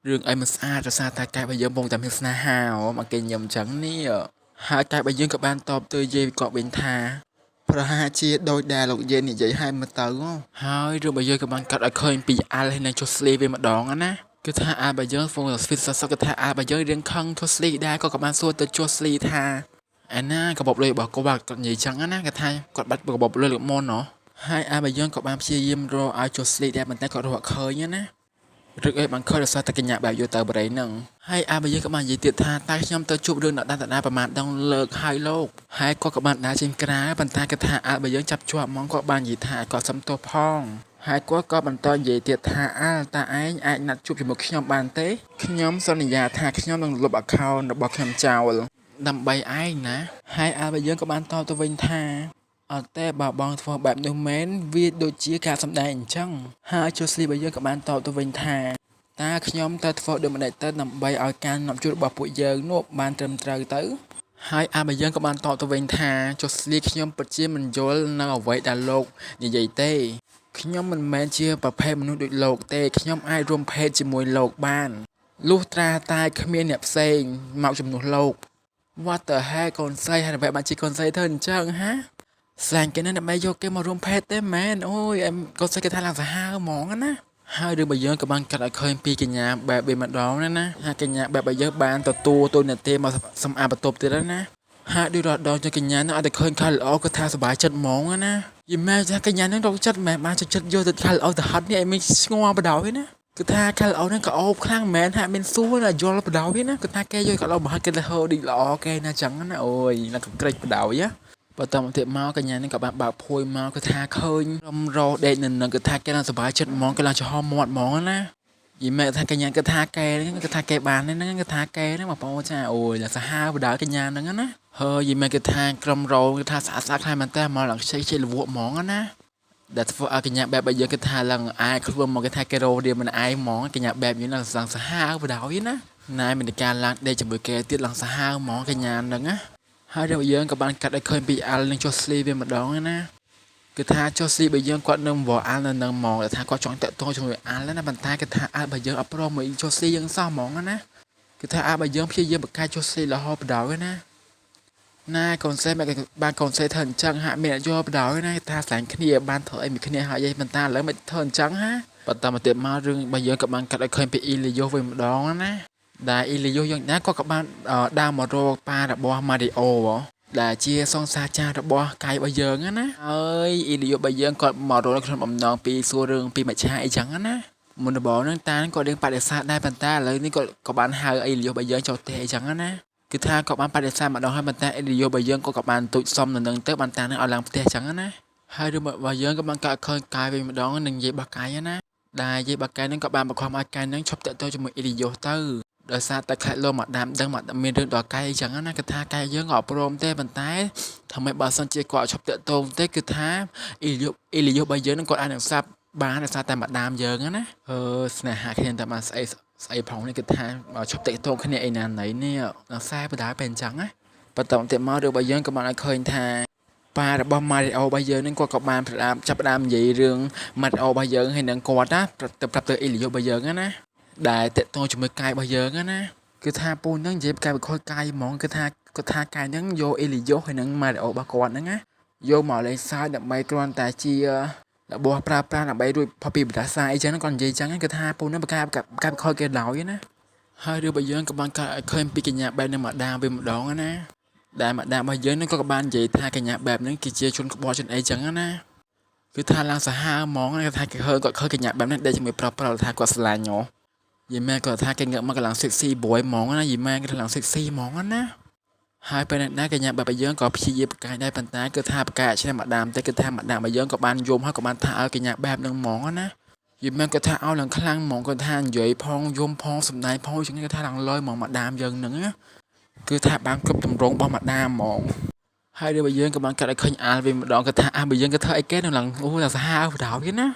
A: រឿងអីមិនស្អាតដោយសារតែកាយរបស់យើងពងតែមានស្នេហាមកគេញឹមចឹងនេះហើយកាយរបស់យើងក៏បានតបទៅយាយគាត់វិញថាប្រហែលជាដោយដែលលោកយាយនិយាយឲ្យមកទៅហើយរឿងរបស់យើងក៏បានកាត់ឲ្យឃើញពីអាល់ហើយនឹងចុះស្លីវិញម្ដងណាគឺថាអាល់របស់យើងហ្វុងស្វីតសសគឺថាអាល់របស់យើងរៀងខឹងចុះស្លីដែរក៏ក៏បានសួរទៅចុះស្លីថាអាណាកាបបលុយរបស់គាត់គាត់និយាយចឹងណាគេថាគាត់បាត់កាបបលុយលើកមុនណោះហើយអាបើយើងក៏បានព្យាយាមរកឲ្យចុះស្លីដែរប៉ុន្តែគាត់រកឃើញណាឬអីបានឃើញដោយសារតែកញ្ញាបែបយកទៅបរិយហ្នឹងហើយអាបើយើងក៏បាននិយាយទៀតថាតើខ្ញុំទៅជួបរឿងដដែលដដែលប្រហែលដងលើកហើយលោកហើយគាត់ក៏បានដើរចេញក្រៅប៉ុន្តែគាត់ថាអាបើយើងចាប់ជាប់ហ្មងគាត់បាននិយាយថាគាត់សុំទោសផងហើយគាត់ក៏បន្តនិយាយទៀតថាអាល់តាឯងអាចណាត់ជួបជាមួយខ្ញុំបានទេខ្ញុំសន្យាថាខ្ញុំនឹងលុប account របស់ខ្ញុំចោលដើម្បីឯងណាហើយអាបើយើងក៏បានតបទៅវិញថាអត់ទេបើបងធ្វើបែបនោះមែនវាដូចជាការសម្ដែងអញ្ចឹងហើយជូស្លីបើយើងក៏បានតបទៅវិញថាតើខ្ញុំទៅធ្វើដូចម្ដេចទៅដើម្បីឲ្យការនាំជួបរបស់ពួកយើងនោះបានត្រឹមត្រូវទៅហើយអាបើយើងក៏បានតបទៅវិញថាជូស្លីខ្ញុំពិតជាមិនយល់នៅអ្វីដែលលោកនិយាយទេខ្ញុំមិនមែនជាប្រភេទមនុស្សដូចលោកទេខ្ញុំអាចរួមភេទជាមួយលោកបានលុះត្រាតែគ្មានអ្នកផ្សេងមកជំនួសលោក What the heck កូនស្រីហើយអ្វីបានជាកូនស្រីធ្វើអញ្ចឹងហាស្លាញ់គេណាដើម្បីយកគេមករួមភេទទេមែនអូយអែមកូនស្រីគេថាឡើងសាហាវហ្មងណាហើយរឿងបើយើងក៏បានកាត់ឲ្យឃើញពីកញ្ញាបែបវិញម្ដងណាណាហើយកញ្ញាបែបបើយើងបានទទួលទូនាទីមកសម្អាតបន្ទប់ទៀតណាហើយដូចរដងចកញ្ញានឹងអត់តែឃើញខែល្អក៏ថាសប្បាយចិត្តហ្មងណាយីម៉ែថាកញ្ញានឹងរកចិត្តមែនបានចិត្តយកទៅខែល្អទៅហត់នេះឲ្យមានស្ងល់បដ ாய் ណាគឺថាខែល្អហ្នឹងក៏អូបខ្លាំងមែនហាក់មានសួរណាយល់បដ ாய் ណាគឺថាគេយកក៏ល្អមកហត់គេទៅហូឌីល្អគេណាចឹងណាអូយណាក៏ក្រិចបដ ாய் ណាបន្តមកទៀតមកកញ្ញានឹងក៏បានបើកភួយមកគឺថាឃើញរំរោដេកនៅនឹងគឺថាគេឡើងសប្បាយចិត្តហ្មងគេឡើងចំហមាត់ហ្មងណាយីម៉ែថាកញ្ញាគឺថាកែហ្នឹងគឺថាកែបានហ្នឹងគឺថាកែហ្នឹងបងប្អូនចាអូយសាហាវបដ ாய் កញ្ញាហ្នឹងណាហើយយីម៉ែគឺថាក្រុមរោគឺថាស្អាតស្អាតខ្លាំងមែនតើមកឡើងខ្ចីខ្ចីលវក់ហ្មងណា ដែលធ្វើឲ្យកញ្ញាបែបរបស់យើងគិតថាឡើងអាយខ្លួនមកគេថាគេរោរៀនមិនអាយហ្មងកញ្ញាបែបយើងឡើងសាហាវបដ ாய் ណាណែមានការឡើងដេកជាមួយគេទៀតឡើងសាហាវហ្មងកញ្ញាហ្នឹងណាហើយរឿងយើងក៏បានកាត់ឲ្យឃើញពីអាល់នឹងចុះស្លីវាម្ដងណាគឺថាចុះស្លីបើយើងគាត់នឹងវល់អាល់នៅនឹងហ្មងថាគាត់ចង់តាក់ទងជាមួយអាល់ណាប៉ុន្តែគឺថាអាល់បើយើងអត់ព្រមមួយចុះស្លីយើងសោះហ្មងណាគឺថាអាល់បើយើងព្យាយាមបកកាយចុះស្លីរហូតបដ ாய் ណាណាកូនសេមិនបានកូនសេធ្វើអញ្ចឹងហាក់មានអត់យកបដ ாய் ណាថាស្រឡាញ់គ្នាបានធ្វើអីមួយគ្នាហើយប៉ុន្តែឥឡូវមិនធ្វើអញ្ចឹងហាបន្តមកទៀតមករឿងរបស់យើងក៏បានកាត់ឲ្យឃើញពីអ៊ីលីយ៉ូវិញម្ដងណាដែលអ៊ីលីយ៉ូយើងណាគាត់ក៏បានដើរមករកប៉ារបស់ម៉ារីអូដែលជាសង្សារចាស់របស់កាយរបស់យើងណាហើយអ៊ីលីយ៉ូរបស់យើងគាត់មករកក្នុងបំណងពីសួររឿងពីមច្ឆាអីចឹងណាមុនដំបូងហ្នឹងតាគាត់រៀងបដិសេធដែរប៉ុន្តែឥឡូវនេះគាត់ក៏បានហៅអ៊ីលីយ៉ូរបស់យើងចូលផ្ទះអីចឹងណាគឺថាគាត់បានបដិសេធម្ដងហើយប៉ុន្តែអ៊ីលីយ៉ូរបស់យើងគាត់ក៏បានទូចសុំនៅនឹងទៅបានតានឹងឲ្យឡើងផ្ទះចឹងណាហើយរឿងរបស់យើងក៏បានកើតឃើញកាយវិញម្ដងនឹងនិយាយរបស់កាយណាដែលនិយាយរបស់កាយនឹងក៏បានបង្ខំឲ្យកាយនឹងឈប់តាក់ទងជាមួយអ៊ីលីយ៉ូទៅដោយសារតែខ្លាចលោមកដាមដឹងមកមានរឿងដល់កាយអញ្ចឹងណាគឺថាកាយយើងក៏អត់ព្រមទេប៉ុន្តែធ្វើម៉េចបើសិនជាគាត់ឈប់តាក់ទងទេគឺថាអ៊ីលីយ៉ូរបស់យើងនឹងគាត់អាចនឹងស្លាប់បានដោយសារតែម្ដាមយើងណាអឺស្នេហាគ្នាតែបានស្អីស្អីផងនេះគឺថាឈប់តាក់ទងគ្នាអីណាណីនេះដល់ខ្សែបដាពេលអញ្ចឹងណាបន្តទៀតមករឿងរបស់យើងក៏បានឲ្យឃើញថាប៉ារបស់ម៉ារីអូរបស់យើងនឹងគាត់ក៏បានផ្ដើមចាប់ផ្ដើមនិយាយរឿងម៉ារីអូរបស់យើងហើយនឹងគាត់ណាទៅប្រាប់ទៅអ៊ីលីយ៉ូរបស់យើងណាដែលតាក់ទងជាមួយកាយរបស់យើងណាគឺថាពូនឹងនិយាយកាយបខុសកាយហ្មងគឺថាគាត់ថាកាយនឹងយកអេលីយ៉ូហើយនឹងម៉ារីអូរបស់គាត់ហ្នឹងណាយកមកលេងសើចដើម្បីគ្រាន់តែជារបស់ប្រើប្រាស់ដើម្បីរួចផុតពីបដាសាអីចឹងគាត់និយាយចឹងគឺថាពូនឹងបកាបកាបខុសគេឡើយណាហើយរឿងរបស់យើងក៏បានកើតឲ្យឃើញពីកញ្ញាបែបនឹងម្ដាមវិញម្ដងណាដែលម្ដាមរបស់យើងនឹងក៏បាននិយាយថាកញ្ញាបែបហ្នឹងគឺជាជនក្បត់ជនអីចឹងណាគឺថាឡើងសាហាវហ្មងគេថាគេឃើញគាត់ឃើញកញ្ញាបែបហ្នឹងដេកជាមួយប្រុសប្រុសថាគាត់ស្រឡាញ់ហ៎យីម៉ែគាត់ថាគេងើបមកកម្លាំង sexy boy ហ្មងណាយីម៉ែគេថាឡើង sexy ហ្មងណាហើយពេលនេះដែរកញ្ញាបែបយើងក៏ព្យាយាមប្រកែកដែរប៉ុន្តែគឺថាប្រកែកឆ្នាំម្ដាមតែគឺថាម្ដាមរបស់យើងក៏បានយំហើយក៏បានថាឲ្យកញ្ញាបែបនឹងហ្មងណាយីម៉ែគាត់ថាឲ្យឡើងខ្លាំងហ្មងគាត់ថានិយាយផងយំផងសំដែងផងចឹងគេថាឡើងលយហ្មងម្ដាមយើងនឹងណាគឺថាបានគ្រប់ទម្រង់របស់ម្ដាមហ្មងហើយរឿងរបស់យើងក៏បានកាត់ឲ្យឃើញអាលវិញម្ដងគាត់ថាអាបើយើងក៏ធ្វើអីគេនឹងឡើងអូឡើងសាហាវបណ្ដោយណា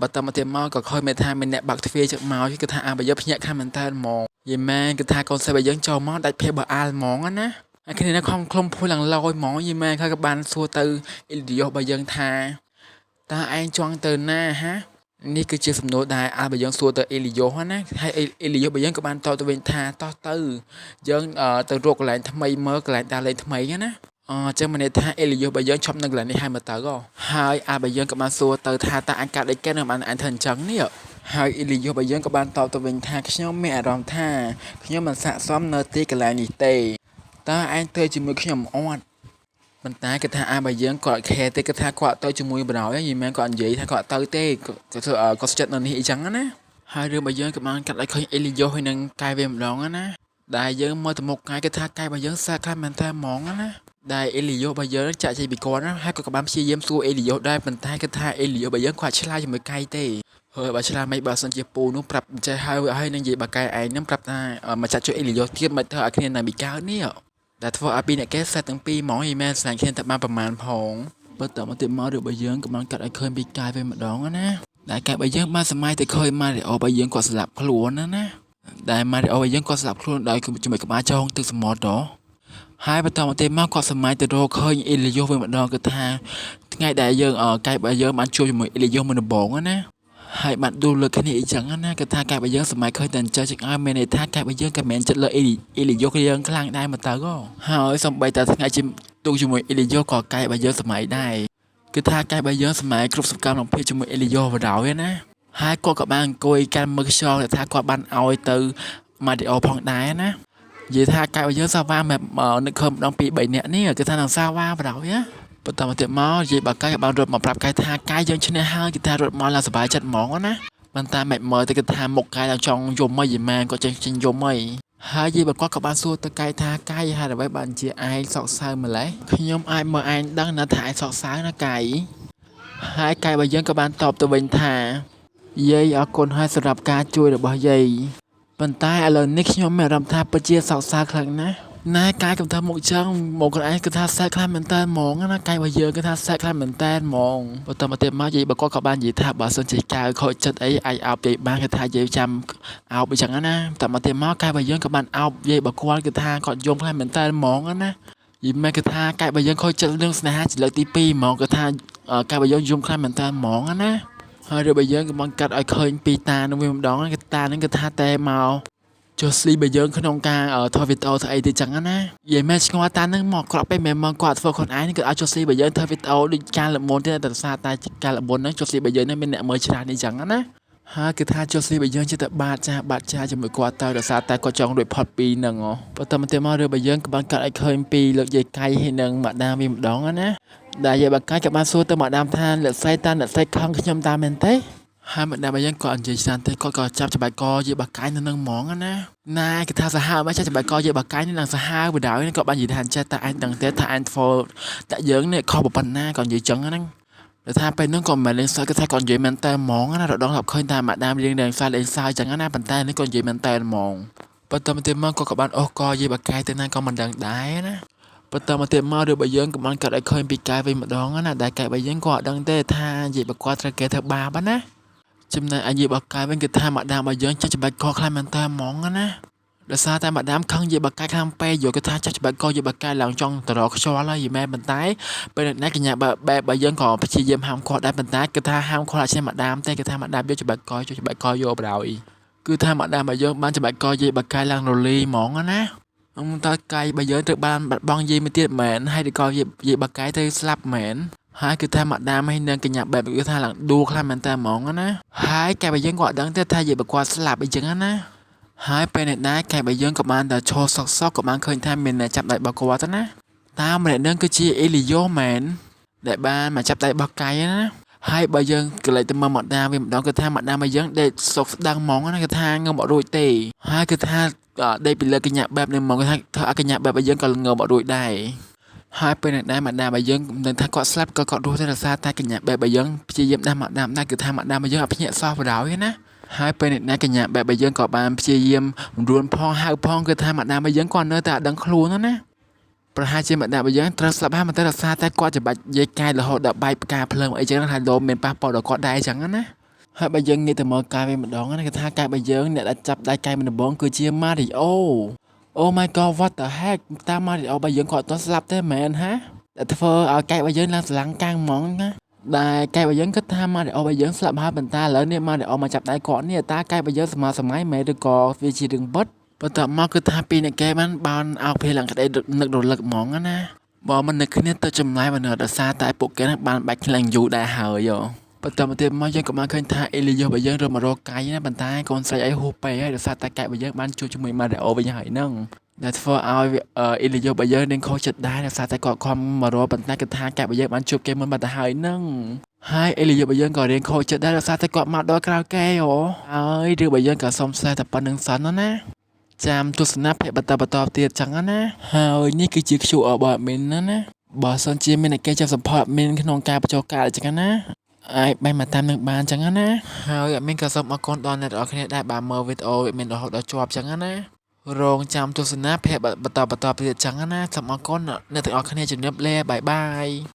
A: បើតាមមកទៀតមកក៏ឃើញមានថាមានអ្នកបើកទ្វារចឹកមកគឺថាអាបើយើងភ្ញាក់ខាងមែនតើហ្មងយីម៉ែគឺថាកូនសិស្សបើយើងចូលមកដាច់ភេបើអាលហ្មងណាហើយគ្នានៅខំឃ្លុំភួយឡើងលយហ្មងយីម៉ែហើយក៏បានសួរទៅអ៊ីលីយ៉ូរបស់យើងថាតើឯងចង់ទៅណាហានេះគឺជាសំណួរដែលអាបើយើងសួរទៅអេលីយ៉ូណាហើយអេលីយ៉ូបើយើងក៏បានតបទៅវិញថាតោះទៅយើងទៅរកកន្លែងថ្មីមើលកន្លែងដើរលេងថ្មីណាអញ្ចឹងមានន័យថាអេលីយ៉ូបើយើងឈប់នៅកន្លែងនេះហើយមកទៅហើយអាបើយើងក៏បានសួរទៅថាតើអញកាត់អីគេនឹងបានអញធ្វើអញ្ចឹងនេះហើយអេលីយ៉ូបើយើងក៏បានតបទៅវិញថាខ្ញុំមានអារម្មណ៍ថាខ្ញុំមិនស័ក្តិសមនៅទីកន្លែងនេះទេតើឯងទៅជាមួយខ្ញុំអត់ប៉ុន្តែគេថាអាបើយើងគាត់ខែទេគេថាគាត់ទៅជាមួយបណ្ដោយយីមែនគាត់និយាយថាគាត់ទៅទេគាត់ធ្វើគាត់ស្ចិតនៅនេះអីចឹងណាហើយរឿងបើយើងក៏បានកាត់ឲ្យឃើញអេលីយ៉ូហើយនឹងកាយវាម្ដងណាដែលយើងមើលទៅមុខកាយគេថាកាយបើយើងសាកខ្លាំងមែនតើហ្មងណាដែលអេលីយ៉ូបើយើងចាក់ចេញពីគាត់ណាហើយគាត់ក៏បានព្យាយាមសួរអេលីយ៉ូដែរប៉ុន្តែគេថាអេលីយ៉ូបើយើងគាត់ឆ្លើយជាមួយកាយទេហើយបើឆ្លើយមិនបើសិនជាពូនោះប្រាប់ចេះហើយហើយនឹងនិយាយបើកាយឯងនឹងប្រាប់ថាមកចាក់ជួយអេលីយ៉ូទៀតមិនធ្វើឲ្យគ្នានៅមីកើតនេះដែលធ្វើឲ្យពីអ្នកគេសេតទាំងពីរហ្មងយីមែនស្លាញ់គ្នាតែបានប្រមាណផងបើតមកទៀតមកឬបើយើងក៏បានកាត់ឲ្យឃើញពីកាយវិញម្ដងណាដែលកាយបើយើងបានសម័យទៅឃើញម៉ារីអូបើយើងគាត់ស្លាប់ខ្លួនណាណាដែលម៉ារីអូបើយើងគាត់ស្លាប់ខ្លួនដោយជាមួយក្បាលចងទឹកសមុទ្រហើយបន្តមកទៀតមកគាត់សម័យទៅរកឃើញអេលីយ៉ូវិញម្ដងគឺថាថ្ងៃដែលយើងកាយបើយើងបានជួបជាមួយអេលីយ៉ូមុនដំបូងណាហើយបានដួលលើគ្នាអីចឹងណាគឺថាកាយបើយើងសម័យឃើញតែអញ្ចឹងចឹងឲ្យមានន័យថាកាយបើយើងក៏មិនចិត្តលើអេលីយ៉ូយើងខ្លាំងដែរមកទៅហើយសំបីតែថ្ងៃជាទូជាមួយអេលីយ៉ូក៏កាយបើយើងសម័យដែរគឺថាកាយបើយើងសម័យគ្រប់សកម្មភាពជាមួយអេលីយ៉ូបណ្ដោយណាហើយគាត់ក៏បានអង្គុយកាន់មើលខ្យល់ថាគាត់បានឲ្យទៅម៉ារីអូផងដែរណានិយាយថាកាយបើយើងសាវ៉ាមកនឹកឃើញម្ដង2 3នាក់នេះគឺថានឹងសាវ៉ាបណ្ដោយណាបន្តមកទៀតមកនិយាយបើកាយក៏បានរត់មកប្រាប់កាយថាកាយយើងឈ្នះហើយគឺថារត់មកឡើងសប្បាយចិត្តហ្មងណាប៉ុន្តែមិនមើលទៅគឺថាមុខកាយឡើងចង់យំមកយីម៉ែគាត់ចេញយំមកហើយយាយបើគាត់ក៏បានសួរទៅកាយថាកាយហេតុអ្វីបានជាឯងសោកសៅម្ល៉េះខ្ញុំអាចមើលឯងដឹងណាថាឯងសោកសៅណាកាយហើយកាយបើយើងក៏បានតបទៅវិញថាយាយអរគុណហើយសម្រាប់ការជួយរបស់យាយប៉ុន្តែឥឡូវនេះខ្ញុំមានអារម្មណ៍ថាពិតជាសោកសៅខ្លាំងណាស់ ណែកាយកុំធ្វើមុខចឹងមកខ្លួនឯងគឺថាសែកខ្លាំងមែនតើហ្មងណាកាយរបស់យើងគឺថាសែកខ្លាំងមែនតើហ្មងបន្តមកទៀតមកយាយបើគាត់ក៏បាននិយាយថាបើសិនជាកៅខូចចិត្តអីអាចអោបយាយបានគឺថាយាយចាំអោបអញ្ចឹងណាបន្តមកទៀតមកកាយរបស់យើងក៏បានអោបយាយបើគាត់គឺថាគាត់យំខ្លាំងមែនតើហ្មងណាយីមែនគឺថាកាយរបស់យើងខូចចិត្តរឿងស្នេហាជាលើកទី2ហ្មងគឺថាកាយរបស់យើងយំខ្លាំងមែនតើហ្មងណាហើយរបស់យើងក៏បានកាត់ឲ្យឃើញពីតានឹងវិញម្ដងគឺតានឹងគឺថាតែមកចុះស្លីបើយើងក្នុងការថតវីដេអូធ្វើអីទៅចឹងណានិយាយមែនឆ្ងល់តានឹងមកក្រក់ពេកមែនមកគាត់ធ្វើខ្លួនឯងគឺឲ្យចុះស្លីបើយើងធ្វើវីដេអូដូចការលមុនទេតែសារតែការលមុនហ្នឹងចុះស្លីបើយើងហ្នឹងមានអ្នកមើលច្រើននេះចឹងណាហើយគឺថាចុះស្លីបើយើងចិត្តតែបាតចាបាត់ចាជាមួយគាត់ទៅដោយសារតែគាត់ចង់រួចផុតពីហ្នឹងបន្តមកទៀតមករឿងបើយើងក៏បានកាត់ឲ្យឃើញពីលើកយាយកៃហើយនឹងម៉ាដាមវិញម្ដងណាដែលយាយបាកាយក៏បានសួរទៅម៉ាដាមថាអ្នកស្រីតាអ្នកស្រីខឹងខ្ញុំតាមមែនទេហើយម្ដងបើយើងក៏និយាយច្រើនទេគាត់ក៏ចាប់ច្បាច់កយាយបាកាយនៅនឹងហ្មងណាណាគេថាសាហាវមិនចាប់ច្បាច់កយាយបាកាយនឹងសាហាវបណ្ដោយគាត់បាននិយាយថាចេះតែឯងដឹងទេថាឯងធ្វើតែយើងនេះខុសប៉ុណ្ណាក៏និយាយចឹងហ្នឹងតែថាពេលហ្នឹងក៏មិនលេងសើចគាត់ថាគាត់និយាយមែនតើហ្មងណារដងថាឃើញតែម៉ាដាមរៀងរៀងសើចលេងសើចចឹងណាប៉ុន្តែនេះគាត់និយាយមែនតើហ្មងបន្តមកទៀតមកគាត់ក៏បានអូសកយាយបាកាយទៅណាក៏មិនដឹងដែរណាបន្តមកទៀតមកឬបើយើងក៏បានកាត់ឲ្យឃើញពីកាយវិញម្ដងណាដែលកាយបើយើងក៏អត់ដឹងទេថាយាយបើគាត់ត្រូវគេធ្វើបាបណាចំណែកអាយាយបើកាយវិញគឺថាម៉ាដាមបើយើងចេះច្បាច់កខ្លាំងមែនតើហ្មងណាដោយសារតែម៉ាដាមខឹងយាយបើកាយខ្លាំងពេកយកគឺថាចេះច្បាច់កយាយបើកាយឡើងចង់តរខ្យល់ហើយយីមែនប៉ុន្តែពេលនេះកញ្ញាបើបែបបើយើងក៏ព្យាយាមហាមគាត់ដែរប៉ុន្តែគឺថាហាមគាត់អត់ចេះម៉ាដាមទេគឺថាម៉ាដាមយកច្បាច់កយកច្បាច់កយកបណ្ដោយគឺថាម៉ាដាមបើយើងបានច្បាច់កយាយបើកាយឡើងរលីហ្មងណាតើកាយបើយើងត្រូវបានបាត់បង់យាយមួយទៀតមែនហើយឬក៏យាយបាកាយទៅស្លាប់មែនហើយគឺថាម៉ាដាមហើយនឹងកញ្ញាបែបគឺថាឡើងដួលខ្លាំងមែនតើហ្មងណាហើយកែបើយើងក៏អត់ដឹងទេថាយាយបើគាត់ស្លាប់អីចឹងណាហើយពេលនេះដែរកែបើយើងក៏បានតែឈរសក់សក់ក៏បានឃើញថាមានអ្នកចាប់ដៃរបស់គាត់ទៅណាតាមម្នាក់នឹងគឺជាអេលីយ៉ូមែនដែលបានមកចាប់ដៃរបស់កាយណាហើយបើយើងក៏លេចទៅមើលម៉ាដាមវិញម្ដងគឺថាម៉ាដាមបើយើងដេកសុកស្ដឹងហ្មងណាគឺថាងើបអត់រួចទេហើយគឺថាដេកពីលើកញ្ញាបែបនេះហ្មងគឺថាធ្វើឲ្យកញ្ញាបែបបើយើងក៏ងើបអត់រួចដែរហើយពេលនេះដែរម៉ាដាមបើយើងមិនដឹងថាគាត់ស្លាប់ក៏គាត់រស់ទេដោយសារតែកញ្ញាបែបបើយើងព្យាយាមដាស់ម៉ាដាមដែរគឺថាម៉ាដាមបើយើងអត់ភ្ញាក់សោះបណ្ដោយណាហើយពេលនេះដែរកញ្ញាបែបបើយើងក៏បានព្យាយាមរួនផងហៅផងគឺថាម៉ាដាមបើយើងគាត់នៅតែអត់ដឹងខ្លួនណាប្រហែលជាម្ដងបើយើងត្រូវស្លាប់ហើយមិនតែរសារតែគាត់ច្បាច់យាយកាយរហូតដល់បែកផ្កាភ្លើងអីចឹងហើយលោមានប៉ះពាល់ដល់គាត់ដែរចឹងណាហើយបើយើងងាកទៅមើលកាយវិញម្ដងណាគេថាកាយបើយើងអ្នកដែលចាប់ដៃកាយមិនដំបងគឺជាម៉ារីអូ Oh my god what the heck តាមម៉ារីអូបើយើងគាត់អត់ស្លាប់ទេមែនហាតែធ្វើឲ្យកែបើយើងឡើងស្រឡាំងកាំងហ្មងណាដែលកែបើយើងគិតថាម៉ារីអូបើយើងស្លាប់ហើយប៉ុន្តែឥឡូវនេះម៉ារីអូមកចាប់ដៃគាត់នេះតើកែបើយើងសម័យសម័យមែនឬក៏វាជារឿងពិតបន្ទាប់មកគឺថាពីអ្នកគេបានបោនអោបភេឡើងក្តីនឹករលឹកហ្មងណាបើមិននឹកគ្នាទៅចម្លែកមិនដោយសារតែពួកគេនឹងបានបាច់ខ្លាំងយូរដែរហើយបន្តមកទៀតមកយើងក៏បានឃើញថាអេលីយ៉ូបើយើងរត់មករកកាយណាប៉ុន្តែកូនស្រីអីហួសពេកហើយដោយសារតែកាយបើយើងបានជួបជាមួយម៉ារីអូវិញហើយហ្នឹងដែលធ្វើឲ្យអេលីយ៉ូបើយើងនឹងខុសចិត្តដែរដោយសារតែគាត់ខំមករកប៉ុន្តែគឺថាកាយបើយើងបានជួបគេមុនបាត់ទៅហើយហ្នឹងហើយអេលីយ៉ូបើយើងក៏រៀងខូចចិត្តដែរដោយសារតែគាត់មកដល់ក្រោយគេហ៎ហើយឬបើយើងក៏សុំសេះតែប៉ុណ្្នឹងសិនណាចាំទស្សនាភាគបន្តបន្តទៀតចឹងណាហើយនេះគឺជា QR របស់ admin ណាណាបើសិនជាមានអ្នកគេចាប់ support admin ក្នុងការបញ្ចូលកាតអញ្ចឹងណាអាចបែរមកតាមនឹងបានចឹងណាហើយ admin ក៏សូមអរគុណដល់អ្នកទាំងអស់គ្នាដែលបានមើលវីដេអូ admin រហូតដល់ជាប់ចឹងណារងចាំទស្សនាភាគបន្តបន្តទៀតចឹងណាសូមអរគុណអ្នកទាំងអស់គ្នាជំរាបលាបាយបាយ។